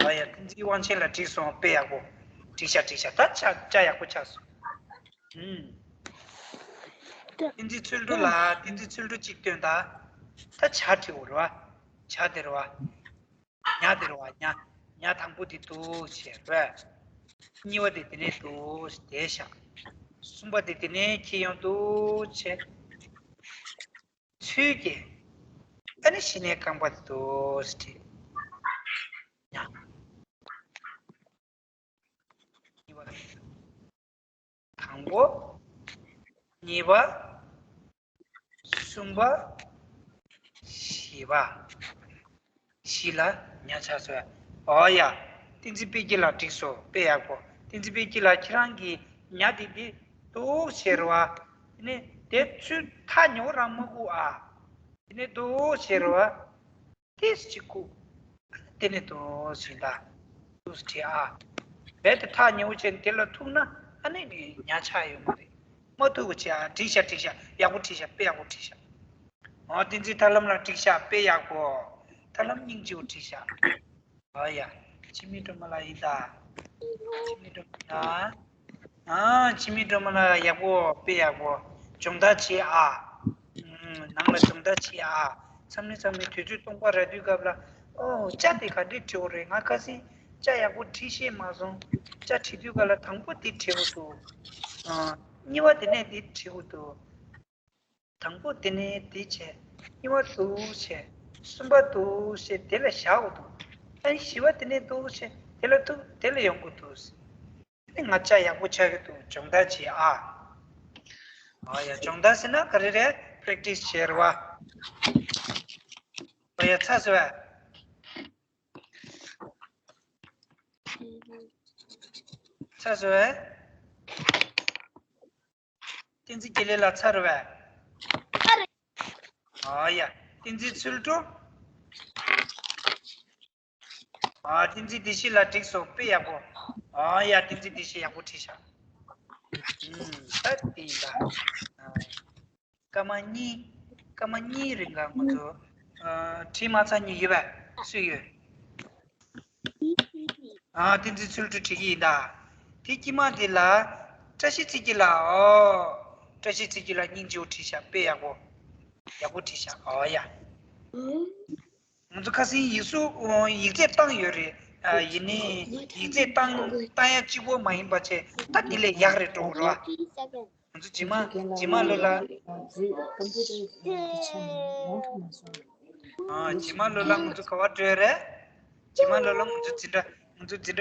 ཨ་ཡ། བསྟན་འཛིན་དབང་ཆེན་ལགས་འགྲིག་སོང་། དཔེ་ཡག་པོ། འགྲིག་ཤག་འགྲིག་ཤག་ད་ཆ་ཆ་ཡག་པོ་ཆགས་སོང་། ཨུམ། བསྟན་འཛིན་ཚུལ་ཁྲིམས་ལགས། བསྟན་འཛིན་ཚུལ་ཁྲིམས་གཅིག་སྟོན་ད། ད་ཆ་བྲིས་པ་རེད་བ། ཆ་དེ་རེད་བ། ཉ་དེ་རེད་བ། ཉ། ཉ་དང་པོ་དེ་འདུག་བྱས་རེད། གཉིས་པ་དེ་དེ་ནས་འདུག་དེ་བཞག་གསུམ་པ་དེ་དེ་ནས་འཁྱེར་ཡོང་འདུག་བྱས། ཚུལ་གྱིས། ཨ་ནི་གཞི་ནས་རྐང་པ་དེ་འདུག་བྲིས། ཉ། གཉིས་པ། དང་པོ། གཉིས་པ། གསུམ་པ། བཞི་པ། བཞི་ལ་ཉ་ཆགས་སོང་། ཨོ་ཡ། བསྟན་འཛིན་དཔལ་སྐྱིད་ལགས་འགྲིག་སོང་། དཔེ་ཡག་པོ། བསྟན་འཛིན་དཔལ་སྐྱིད་ལགས། ཁྱེད་རང་གིས་ཉ་དེ་འདི་འདུག་བྱས་རེད་བ། དེ་ནས་དེ་ཚུར་ཐག་ཉེ་བོ་རང་མ་ཁུག་ཨ། དེ་ནས་འདུག་བྱས་རེད་བ། ཏིས་གཅིག་ཁུག་དེ་ནས་འདུག་ཟིན་ད། འདུག་སེ་བྲིས་ཨ། རྦད་དེ་ཐག་ཉེ་བོ་བྱས་ནས་དེ་ལ་ཐུག་ན་ཨ་ནི་ཉ་ཆགས་ཡོད་མ་རེད། མ་ཐུག་པ་བྱས་ཨ། འགྲིག་ཤག་འགྲིག་ཤག་ཡག་པོ་བྲིས་ཤག་དཔེ་ཡག་པོ་བྲིས་ཤག་ཨོ། བསྟན་འཛིན་ཐར་ལམ་ལགས་འགྲིག་ཤག་དཔེ་ཡག་པོ། ཐར་ལམ་སྙིང་རྗེ་བོ་བྲིས་ཤག་ཨ་ཡ། འཆི་མེད་སྒྲོལ་མ་ལགས་ཡིན་ད། འཆི་མེད་སྒྲོལ་མ་ལགས། ཨ། འཆི་མེད་སྒྲོལ་མ་ལགས་ཡག་པོ། དཔེ་ཡག་པོ། སྦྱོང་བརྡར་བྱེད་ཨ། ཨུམ། ནང་ལ་སྦྱོང་བརྡར་བྱེད་ཨ། མཚམས་རེ་མཚམས་རེ་དུས་ཚོད་སྟོང་པ་རག་དུས་སྐབས་ལ། ཨོ། ཅ་དེ་ག་འདྲས་བྲིས་པ་རེད། ང་ཁ་སང་ཅ་ཡག་པོ་བྲིས་ཤེས་མ་སོང་། ཅ་བྲིས་དུས་སྐབས་ལ་དང་པོ་དེ་བྲིས་དགོས་འདུག་ཨ། གཉིས་པ་དེ་ནས་དེ་བྲིས་དགོས་འདུག་དང་པོ་དེ་ནས་དེ་བྱས། གཉིས་པ་འདུག་བྱས། གསུམ་པ་འདུག་བྱས། དེ་ལ་བཞག་དགོས་འདུག་ཨ་ནི་བཞི་པ་དེ་ནས་འདུག་བྱས། དེ་ལ་ཐུག་དེ་ལ་ཡོང་དགོས་འདུག་ཨ་ནི་ང་ཅ་ཡག་པོ་ཆགས་ཀྱི་འདུག་སྦྱོང་བརྡར་བྱེད་ཨ། ཨ་ཡ། སྦྱོང་བརྡར་ཟེར་ན་ག་རེ་རེད། པེ་རེག་ཊི་སི་བྱེད་རེད་བ། ཨ་ཡ། ཚར་སོང་བས། ཚར་སོང་བས། བསྟན་འཛིན་དགེ་ལེགས་ལགས་ཚར་བས། ཚར་རེད། ཨ་ཡ། བསྟན་འཛིན་ཚུལ་ཁྲིམས། ཨ། བསྟན་འཛིན་བདེ་གཤེགས་ལགས་འགྲིག་སོང་། དཔེ་ཡག་པོ། ཨ་ཡ། བསྟན་འཛིན་བདེ་གཤེགས་ཡག་པོ་བྲིས་ཤག་ཨུམ། ད་དེ་ཡིན་ད། ཨ། སྐར་མ་གཉིས། སྐར་མ་གཉིས་རིང་ལ་ང་ཚོ། ཨ། བྲིས་མ་ཚར་གཉིས་ཡོད་པས། སུ་ཡོད། ཨ་བསྟན་འཛིན་ཚུལ་ཁྲིམས་བྲིས་ཀྱི་ཡིན་ད། དེ་དཀྱིལ་མ་དེ་ལ་བཀྲ་ཤིས་ཚེ་སྐྱིད་ལགས། ཨོ། བཀྲ་ཤིས་ཚེ་སྐྱིད་ལགས་སྙིང་རྗེ་བོ་བྲིས་ཤག་དཔེ་ཡག་པོ། ཡག་པོ་བྲིས་ཤག་ཨོ་ཡ། ང་ཚོ་ཁ་སང་ཡིག་གཟུགས་ཡིག་ཚད་བཏང་ཡོད་རེད། ཨ་ཡིན་ནའི་ཡིག་ཚད་བཏང་བཏང་ཡ་གཅིག་པོ་མ་ཡིན་པ་བྱས་ད་དེ་ལས་ཡག་རེད་འགྲོ་གི་རེད་བ། ང་ཚོ་རྗེས་མ་རྗེས་མ་ལོ་ལ། ཨ་རྗེས་མ་ལོ་ལ་ང་ཚོ་ག་བ་འགྲོ་ཡ་རེད། རྗེས་མ་ལོ་ལ་ང་ཚོ་འཛིན་གྲྭ་ང་ཚོ་འཛིན་གྲྭ།